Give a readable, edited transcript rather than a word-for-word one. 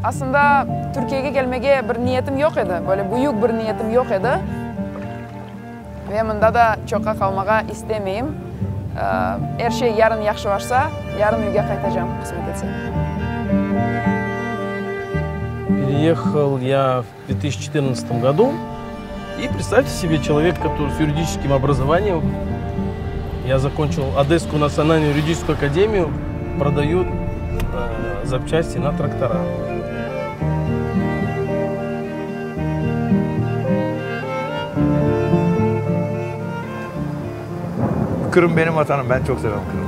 Aslında, Türkiyege kelmege bir niyetim yoq edi, böyle büyük bir niyetim yoq edi. Ve mında da çoqqa qalmağa istemeyim. Er şey yarın yahşılaşsa, yarın üyge qaytacam, qısmet etse. Переехал я в 2014 году. И представьте себе, человек, который с юридическим образованием, я закончил Одесскую национальную юридическую академию, продают э, запчасти на трактора. Kırım benim vatanım. Ben çok seviyorum Kırım'ı.